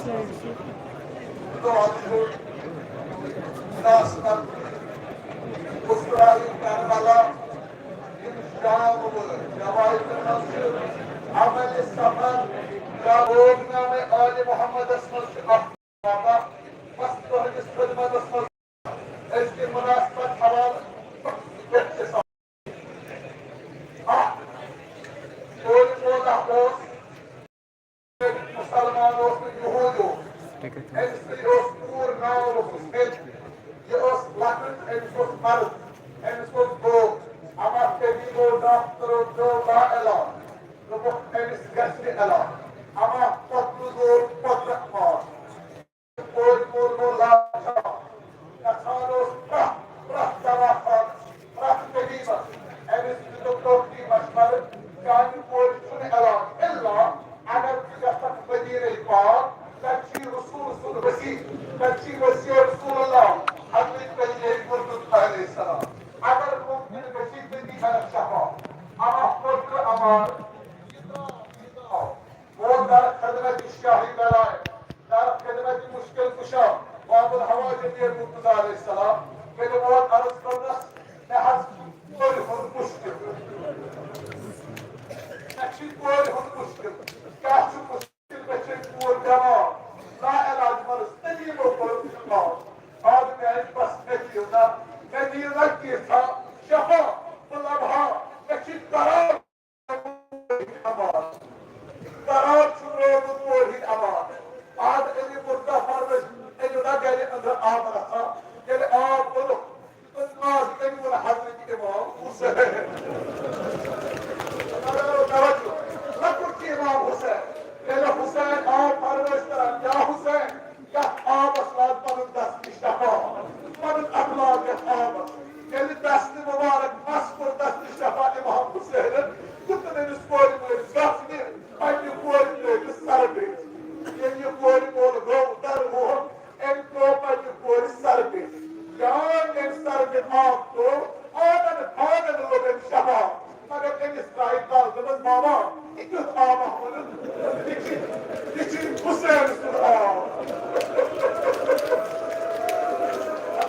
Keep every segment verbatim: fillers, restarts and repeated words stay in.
تو آج مناسبت اسرائیل کربلا، یِم شام وٲلۍ رٮ۪وایتَن منٛز چھِ عمل سفر یا روزنامہ آل محمدس منٛز چھُ اکھ واقعہ، بس تُہنٛدِس خدمتس منٛز أزکہِ مناسبت حوالہٕ پٮ۪ٹھ چھِ سا-، اکھ، کورِ مولا اوس، مسلمان اوس نہٕ یہوٗد اوس۔ أمۍ سٕے اوس کوٗر، ناو اوسُس ہند۔ یہِ ٲس لۄکٕٹ، أمِس اوس مرض، أمِس اوس دود۔ اما طبیبو ڈاکٹرو ترٛٲو لا علاج۔ دوٚپُکھ، أمِس گژھِ نہٕ علاج۔ اما قۄدرٕ زور، قۄدرت مار۔ کورِ مول گوٚو لاچار۔ گژھان اوس پرٛٮ۪تھ، پرٛٮ۪تھ دوا خانس، پرٛٮ۪تھ طبیبس۔ أمِس دیُتُکھ ڈاکٹری مشورٕ، چانہِ کورِ چھُنہٕ علاج۔ الا اگر ژٕ گژھکھ مدیٖنَے پاک، تَتہِ چھُے رسول سُنٛد وصی، تَتہِ چھُے وصی رسول اللہ، حضرت سیدنا مرتضی علیہ السلام۔ اگر ممکن گژھی، تٔتی کرکھ شفا۔ اما قۄدرٕ امان، یہِ درٛاو، یہِ درٛاو۔ ووت در خدمت شاہ ولایت، در خدمت مشکل کشا باب الحوائج میر مرتضی علیہ السلام۔ ییٚلہِ ووت عرض کرنس، مےٚ حظ چھُ کورِ ہُنٛد مشکل۔ مےٚ چھُ کورِ ہُنٛد مشکل۔ کیٛاہ چھُ مشکل؟ مےٚ چھےٚ کور بٮ۪مار، لا علاج مرض، طبیبو کوٚرُم شفا۔ آز مےٚ آیہِ بس، مےٚ دِیِو نا، مےٚ دِیِو نا کینٛژھا شفا، بہٕ لبہٕ ہا، مےٚ چھِ قرار۔ قرار چھُ روزُن کورِ ہِنٛدۍ امان۔ آز أنِو مُردہ فرمٲیِتھ، أنِو نا گرِ أنٛدرٕ آب رژھا۔ ییٚلہِ آب اوٚنُکھ، تہٕ آز أنِو حضرت امام حسین۔ توجہ، لۄکُٹ چھُ امام حسین۔ ییٚلہِ حسین آو فرمٲیِش کران، یا حسین، یتھ آبس لاگ پنُن دست شفا، پنُن اتھٕ لاگ یتھ آبس۔ ییٚلہِ دست مبارک مس کوٚر دست شفا امام حسینن، دیُت تٔمِس کورِ مٲلِس گژھنہِ، پننہِ کورِ ترٲوِس سرٕ بیٚیہِ۔ ییٚلہِ یہِ کورِ مول گوٚو درٕ وُہُر، أمۍ ترٛوو پننہِ کورِ سرٕ بیٚیہِ۔ جان أمۍ سرٕ بیٚیہِ آب ترٛوو، آنن پانن لوٚگ أمۍ شفا۔ مگر أمِس ترٛایہِ کَل، دوٚپمَس، "بابا، یہِ کیُتھ آبا ووٚنُن؟ یہِ چھِ، یہِ چھِ حسین سُنٛد آب۔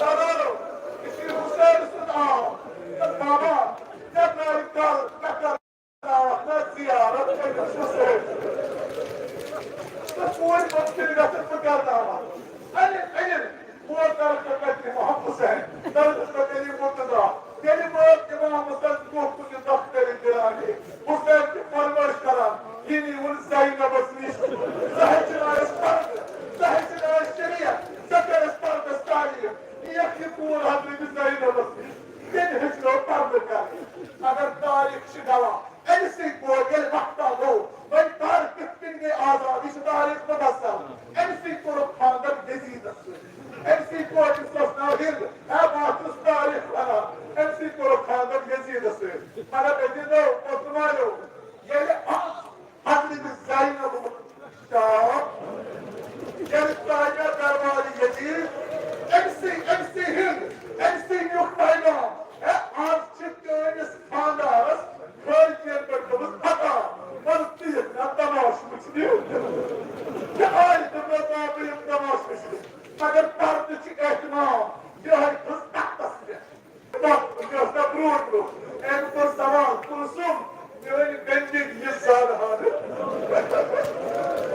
بابا، یہِ چھِ حسین سُنٛد آب۔ تہٕ بابا، مےٚ ترٛایہِ کَل، مےٚ کَر دعوت نہ زیارت أمِس حسین سٕنٛز۔ تہٕ کوٗرِ مۄنٛگ تیٚلہِ گژھِ بہٕ کَرٕ دعوت۔ أنِن، أنِن، بہٕ اوس درس پٮ۪ٹھ محمد حسین، درس پٮ۪ٹھ علی مرتضیٰ۔ ییٚلہِ بہٕ امام حسین برٛونٛہہ کُن چھُس دفتر گِرانی، حسین چھُ فرمٲیِش کران، یہِ نیٖوُن زینبس نِش۔ سۄ ہیٚچھنٲیِس پردٕ، سۄ ہیٚچھنٲیِس شریعت، سۄ کٔرٕس پردس تعلیٖم۔ نِیَکھ یہِ کوٗر حضرت زینبس نِش، تٔمۍ ہیٚچھنٲو پردٕ کرٕنۍ۔ اگر تاریخ چھِ گواہ، أمۍ سٕے کوٚر ییٚلہِ وقتہ گوٚو، وۄنۍ کر کِتھ کٔنۍ گٔے آزاد، یہِ چھُ تاریخ مفصل۔ أمۍ سٕے کوٚرُکھ خانٛدر یزیدس سۭتۍ۔ أمۍ سٕے کوٚر، تٔمِس اوس ناو ہِند۔ ہے، بہٕ ہا چھُس تاریخ وَنان۔ أمۍ سٕے کوٚرُکھ خانٛدر یزیدس سۭتۍ۔ مگر عزیزو، بہٕ تہِ وَنو، ییٚلہِ اَتھ حضرت زینب شاہ، ییٚلہِ تاجہ دربار یزید، أمۍ سٕے، أمۍ سٕے ہِند، أمۍ سٕے نیُک پیغام۔ ہے، آز چھِ چٲنِس خانٛدارس خٲرجین پٮ۪ٹھ گٔمٕژ خطا، مگر ژٕ یِکھ نا تماش وٕچھنہِ۔ یہِ آیہِ تہٕ مےٚ دوٚپ، بہٕ یِمہٕ تماش وٕچھنہِ۔ مگر پردٕ چھُ اہتمام، یِہوٚے کھٔژ تختس پٮ۪ٹھ۔ وقت، یہِ اوس نا برٛونٛٹھ برٛونٛٹھ۔ أمۍ کوٚر سوال، کُلثوم، میٛٲنۍ بٮ۪نٛدِج یہِ زانہٕ ہا نہٕ۔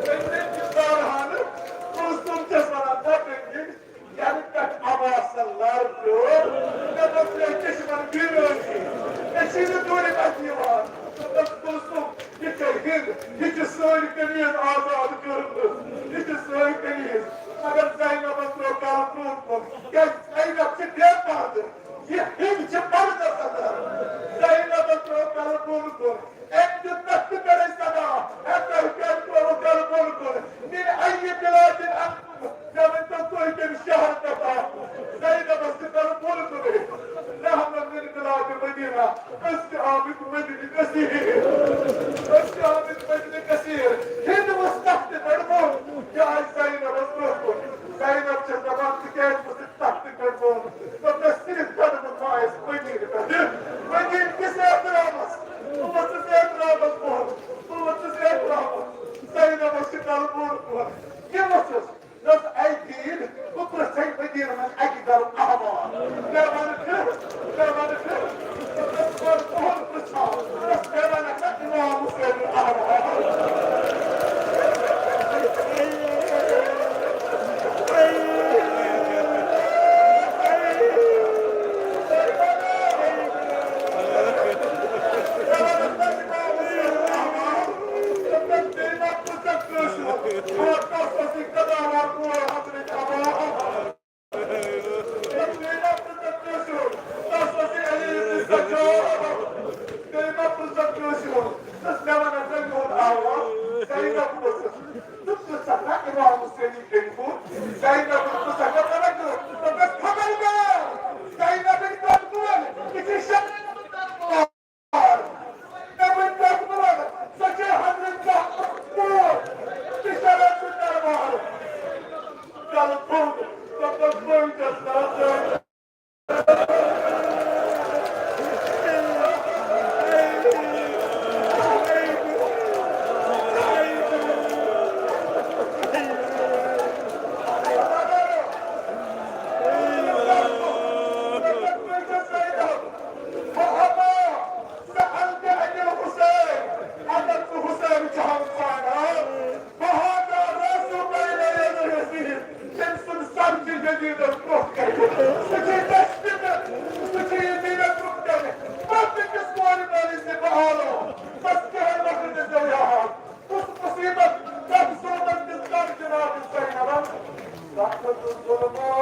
بٮ۪نٛدِج یہِ زانہٕ ہا نہٕ۔ کُلثوم چھَس وَنان، نہ بٮ۪نٛدِج، یَنہٕ پٮ۪ٹھ عباسَن لَر پیوٚو، مےٚ دوٚپ، مےٚ کیٛاہ چھِ وَنان، ویٖرٲنی؟ مےٚ چھِی نہٕ دوٗرِ اَتھِ یِوان۔ دوٚپمَس، کُلثوم، یہِ چھےٚ ہِند، یہِ چھِ سٲنۍ قمیٖض آزاد کٔرمٕژ، یہِ چھِ سٲنۍ قمیٖض۔ مگر زینبَس ترٛوو کَلہٕ برٛونٛہہ کُن، کیٛازِ زینب چھِ بے پردٕ، یہِ ہِند چھِ پردَس اندر۔ زینبَس ترٛوو کَلہٕ برٛونٛہہ کُن، أمۍ دیُت تَتھ تہِ کٔرٕے صدا، ہے، تۄہہِ کیٛازِ ترٛووُ گرٕ بۄن کُن؟ من أي بلاد أنتم؟ مےٚ ؤنۍ تو، تُہۍ کَمہِ شہرٕ پٮ۪ٹھ آوٕ؟ زینبَس تہِ گرٕ بۄن کُنٕے۔ نحن من بلاد مدینہ، أسۍ چھِ آمٕتۍ مدینہ کثیر۔ أسۍ چھِ آمٕتۍ مدینہ کثیر۔ ہِند ؤژھ تَتھ تہِ پٮ۪ٹھ بۄن، یہِ آیہِ زینبَس برٛونٛہہ کُن۔ زینب چھےٚ دَپان، ژٕ کیٛازِ ؤژھٕکھ تَتھ تہِ پٮ۪ٹھ بۄن؟ دوٚپنَس، صرف یہِ وٕچھُس، دوٚپُس، "اے دیٖن، بہٕ پرٛژھَے مدیٖنہٕ منٛز اَکہِ گرُک احوال۔" مےٚ وَنہٕ پھِر، مےٚ وَنہٕ پھِر، دوٚپُس، "بہٕ کوٚر تُہُنٛد پرٛژھان؟" دوٚپُس، "مےٚ وَنَکھ نا اِمام حُسینُن احوال؟" سألت عن الحسين، اگر ژٕ حسین چھُ ہم ژھانڈان، فهذا رأس بين يديه، تٔمۍ سُنٛد سر چھُ یزیدس برٛونٛہہ کنہِ۔ سُہ چھُ دٔچھنہِ پٮ۪ٹھ، سُہ چھُ یزیدس برٛونٛہہ کنہِ۔ پتہٕ أکِس کورِ مٲلِس تہِ بہٕ آلو، بس کینٛہہ وقت دِژ مےٚ یاد۔ کُس مُصیبت، کتھ صوٗبس منٛز کر جناب زینبن؟ رحمت الظلماء۔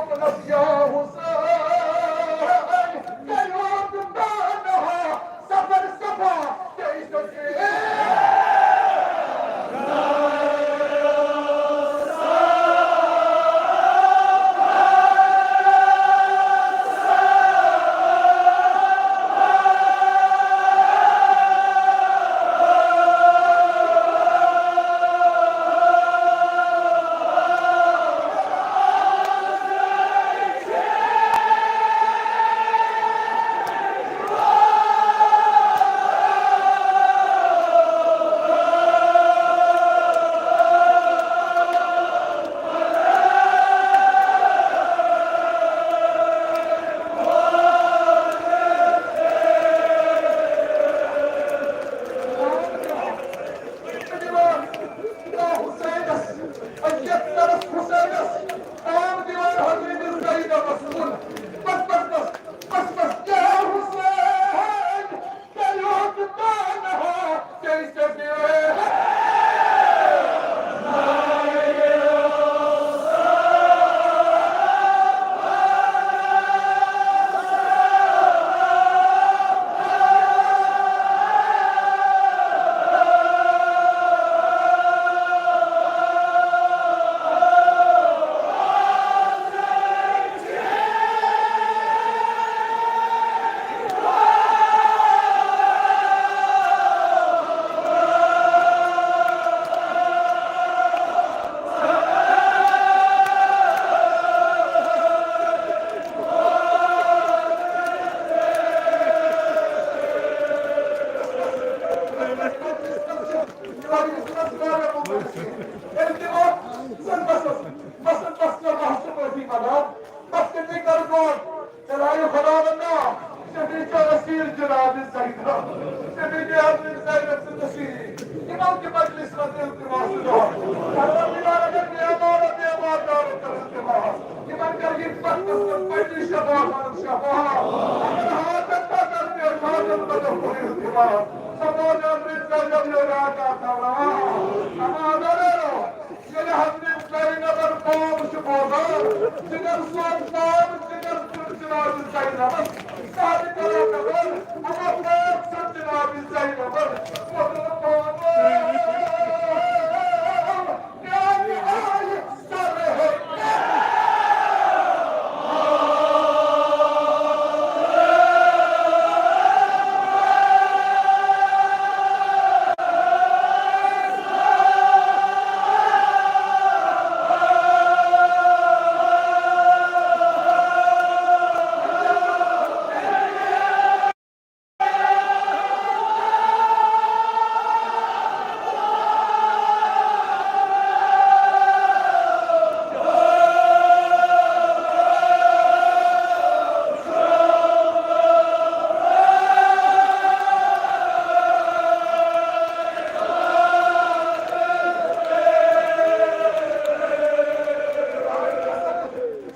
یا حسین، کریوت تنہا سفر صفا، کیسے دِوان حسینس، یتھ طرف حسینس پام دِوان حضرت زینبس کُن۔ بس، بس، بس، بس، بس، یا حسین، کریوت تنہا کیسے بس کٔرِو خۄداوند ناو، شفیع چٲنۍ اسیٖر جناب زینب، شفیع جناب زینب سٕنٛز اسیٖر۔ یِمن تہِ مجلس منٛز التماس دعا۔ پروردگار اگر بے مال بے مال دعوت کر التماس۔ یِمن کر یہِ وقتس منٛز پننہِ شفاعت شفاعت۔ اگر حاجت پتہٕ بے حاجت پتہٕ کوٚر التماس۔ سماجان زینب یہِ راجا تھاوان۔ اما اگر ییٚلہِ حضرت زینبن پام چھُ بوزان، جگر سون پام، جگر سُنٛد جناب زینبس، سارے کران خبر، اما پام سُنٛد جناب زینبن، ووتُن پام، میانہِ آیہِ سر ہے۔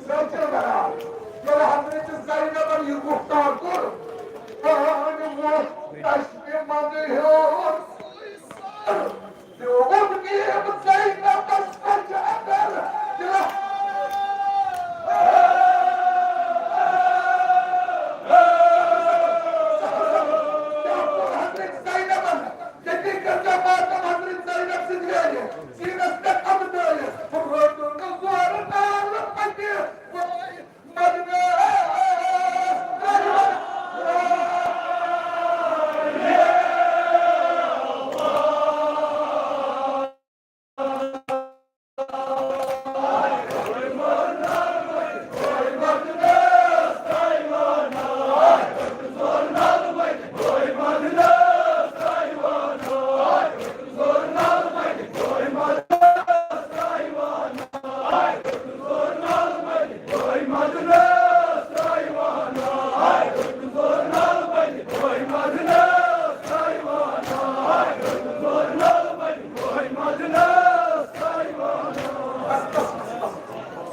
سٲتھیو کران، ییٚلہِ حضرت زینبن یہِ گُفتار کوٚر، پانہٕ ووٚتھ تشبیہ منٛدٕے ہیوٚر۔ بیوٗٹھ نیٖم زینبس پچہِ اندر۔ کیٛاہ کوٚر حضرت زینبن؟ ییٚتی کٔر مےٚ ماتم حضرت زینب سٕنٛدِ ویرِ۔ سیٖنس پٮ۪ٹھ اَمہٕ دٲرِتھ۔ رٔٹٕن زورٕ نالہٕ پتہِ۔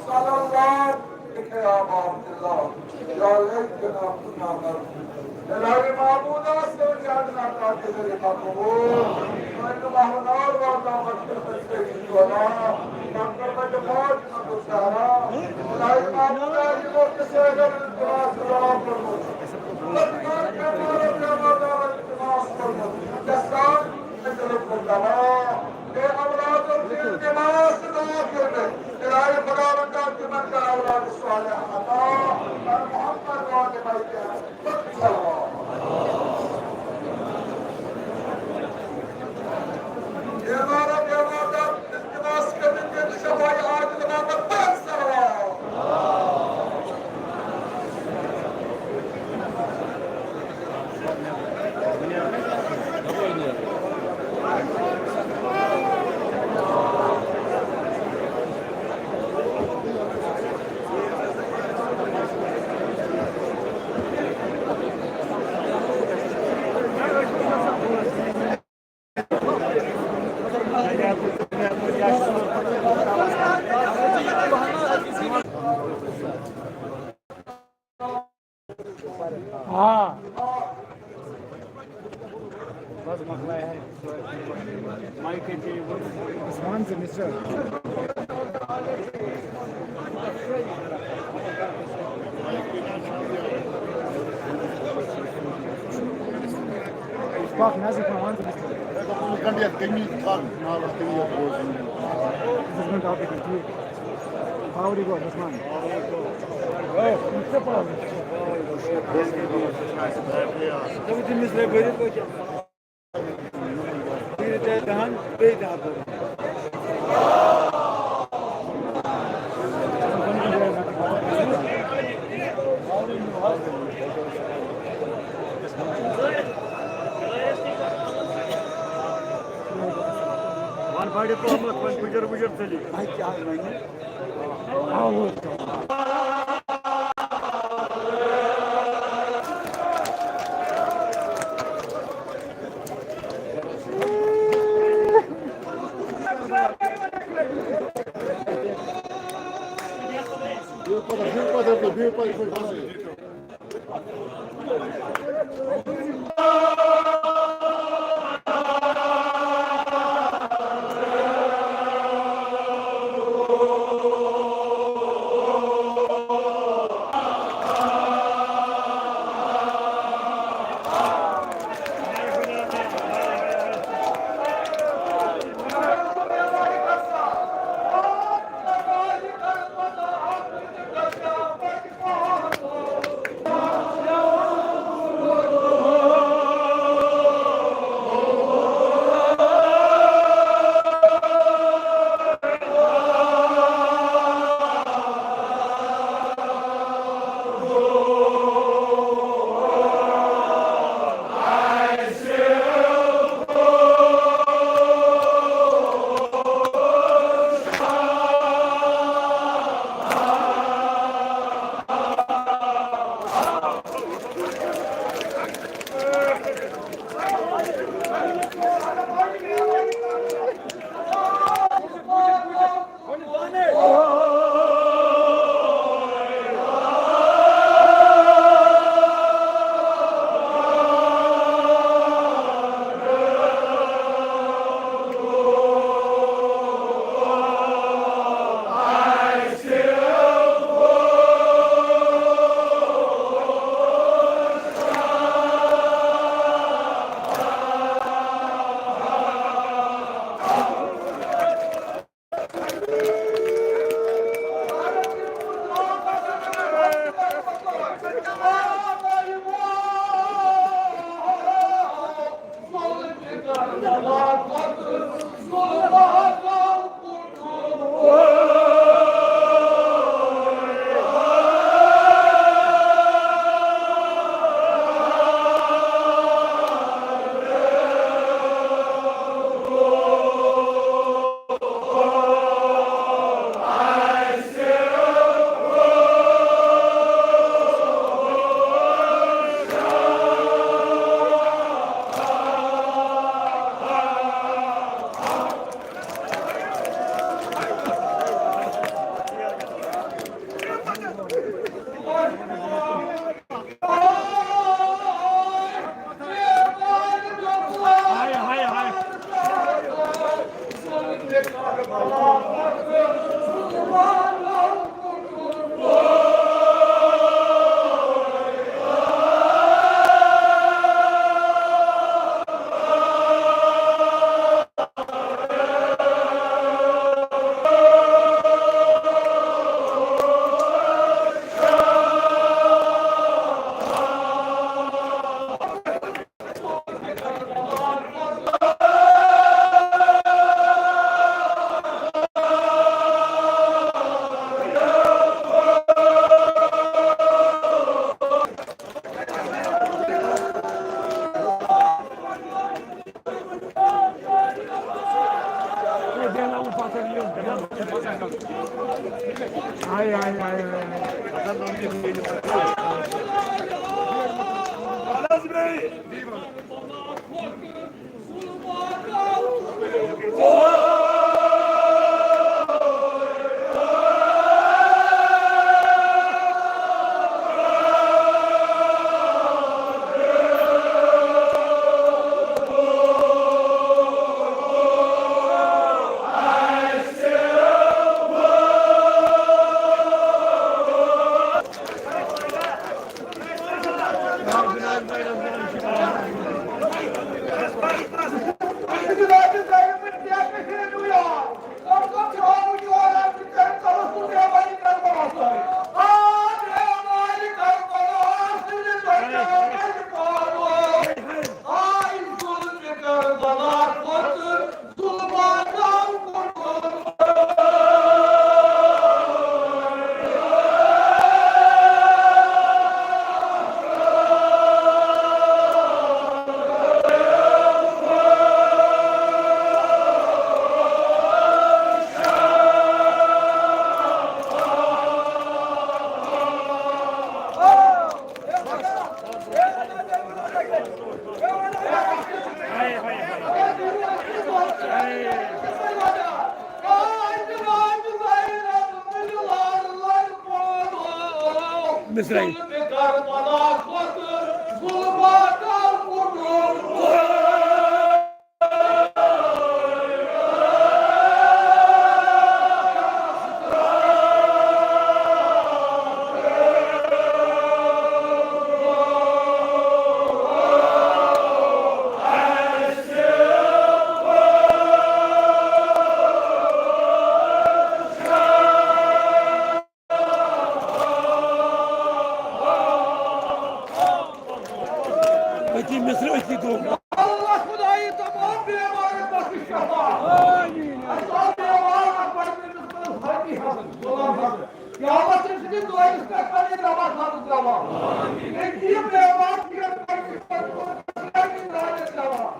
صلی اللہ علیہ وسلم۔ یا لئی جناب گناہگار۔ الہی معبود است و جنت آتی میری مقبول۔ من تو مہنگار واردا مکتب سے ہی دولا۔ مکتب فاطمة الزهراء، الہی آپ کا یِمو تہِ سیدن التماس دُعا کوٚرمُت۔ لطیفہ بیمارن بیمار دارن التماس کوٚرمُت۔ دستان اجلک الدوا۔ اے اولادن تہِ التماس دُعا کوٚرمُت۔ الہی خداوندا تِمن کر اولاد صالح عطا۔ اور محمد وعلى بیمارن بیمار دارن التماس کوٚرمُت، تِم شفاعی عادل محمد پانٛژھ صلوات۔ آ۔ بس مۄکلایہِ ہا۔ مایکہِ چیٚیِو۔ عثمان سے مسٹر۔ اشفاق نازک، عثمان سے مسٹر۔ مےٚ دوٚپ، یہِ گنٛڈٕ یَتھ کٔمی تھاو، ناو اَتھ کٔمی یَتھ بوزُن۔ یہِ چھُ گنٛڈٕ اَکھ أکِس ٹھیٖک۔ پاورٕے گوٚو عثمان۔ وَن بَڑِ پَہمَتھ، وۄنۍ گُجر وُجر ژٔلِو۔ آے، آے، آے، آے، آے۔ مصرعی۔ أتی مصر، أتی گوٚو۔ اللہ خدائی تمام بیمارن بخش شفا۔ آمین۔ اللہ بیمار اکبر بن حاجی حسن، غلام حسن۔ یا اللہ، تٔمۍ سٕنٛدِس دٲدِس پٮ۪ٹھ پنٕنۍ رحمت نازل ترٛاوان۔ ییٚتہِ یہِ بیمار چھُ، یَتھ پٮ۪ٹھ چھُ پنُن دٲدِس ترٛاوان۔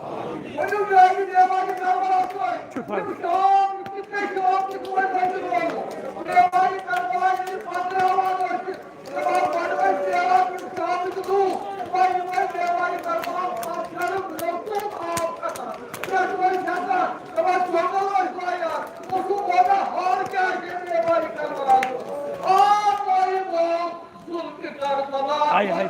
ؤنِو، میٛانہِ بیمارِ کربلاہَس پٮ۪ٹھ۔ شفا۔ یِم شام، یِم کِتھ کٔنۍ شام تہِ دۄہَے رٔٹِتھ روزُن۔ بیمارِ کربلا ییٚلہِ پَتراوان ٲسۍ، ہاے ہاے۔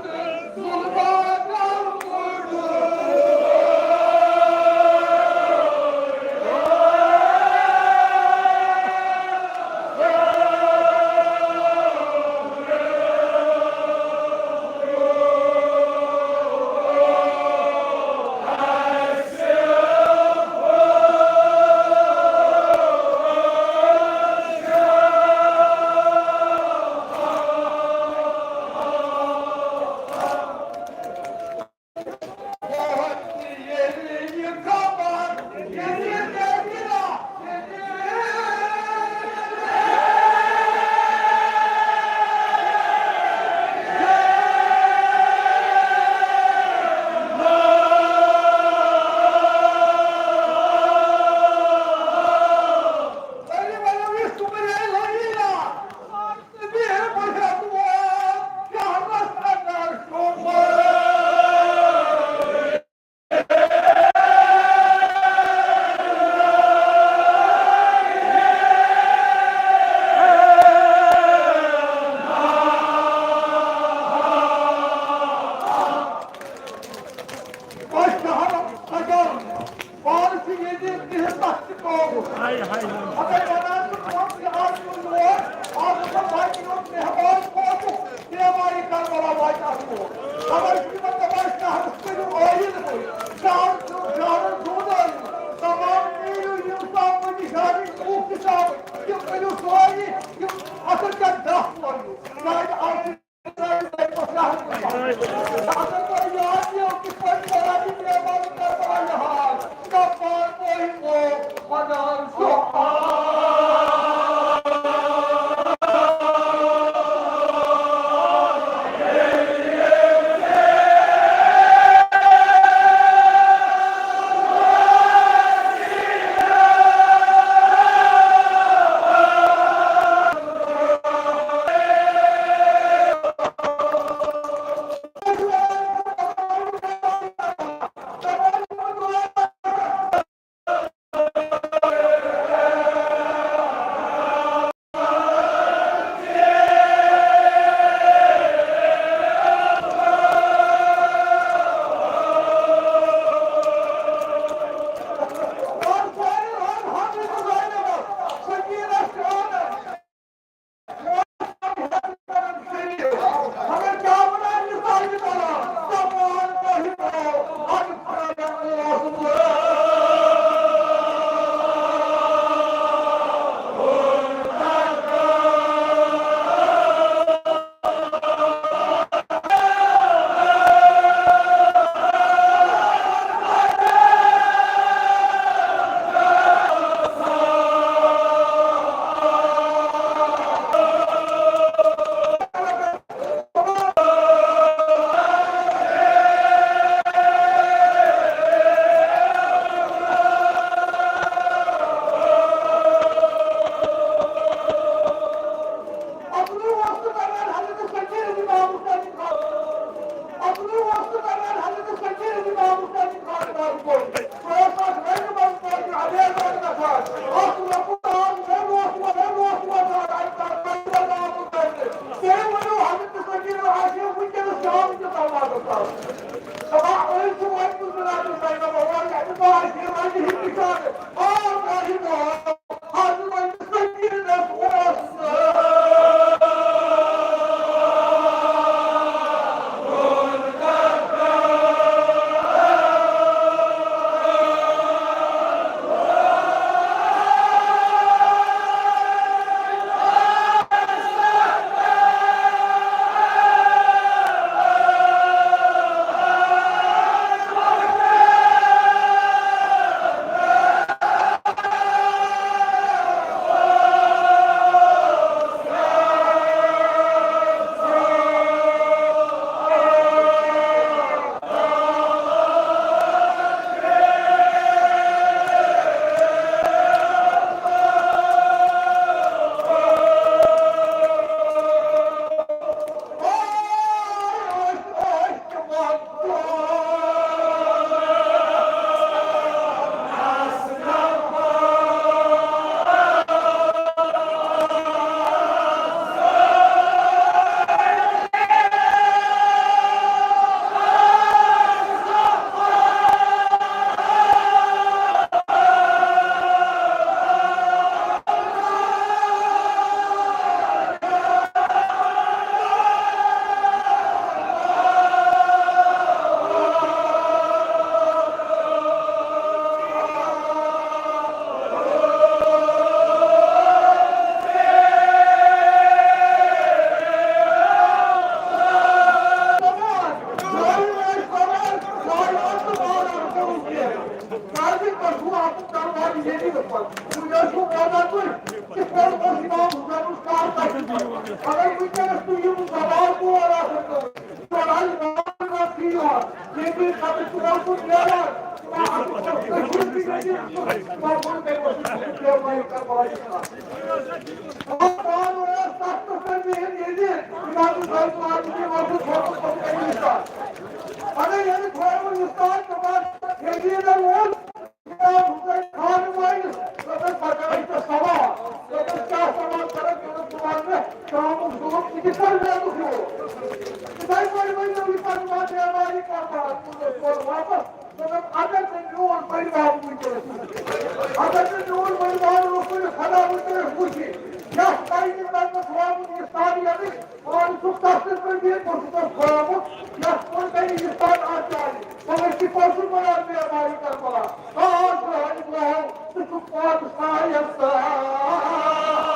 اگر ییٚلہِ خۄدایَن وۄستاد تہٕ پتہٕ یزیٖدَن ووٚن، خان وٲلِس، دوٚپُن، پَتہٕ کَرَن ژےٚ سوال۔ دوٚپُن، کیٛاہ سوال کَرَکھ؟ دوٚپُن، ژٕ وَن مےٚ، شامُک ظُلُم، ژٕ کِتھ پٲٹھۍ میٛانُک ہیوٗ؟ تِتھَے پٲٹھۍ ؤنۍ مےٚ یہِ پَنُن بادشاہ عماری کَرٕ بہٕ اَتھ منٛز اوس سورُے واپَس۔ دوٚپُن، اگر ژےٚ میون بٔڑِ بَب وٕنۍکٮ۪نَس وٕچھِ، اگر ژےٚ میون بٔڑِ بَب رسول خدا وٕنۍکٮ۪نَس وٕچھِ، یَتھ ٹایمہِ منٛز مےٚ تھوٚومُت یہِ ساری یَتھ پانہٕ چھُ تَتھ تہِ پٮ۪ٹھ بِہِتھ، بہٕ چھُس تَتھ تھوٚومُت، یَتھ پٮ۪ٹھ تۄہہِ یہِ ساتھ آسہِ آمٕتۍ۔ مگر تہِ پَتہٕ چھُ وَنان مہربٲنی کَربلا، آ، آ، آ، ژٕ چھُکھ پادشاہ یَتھ ساتھ۔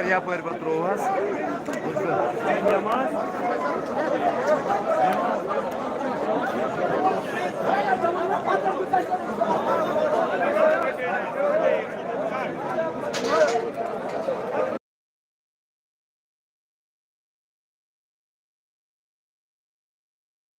یَپٲرۍ پَتہٕ ترٛووہَس. وٕچھ سا، نٮ۪ماز.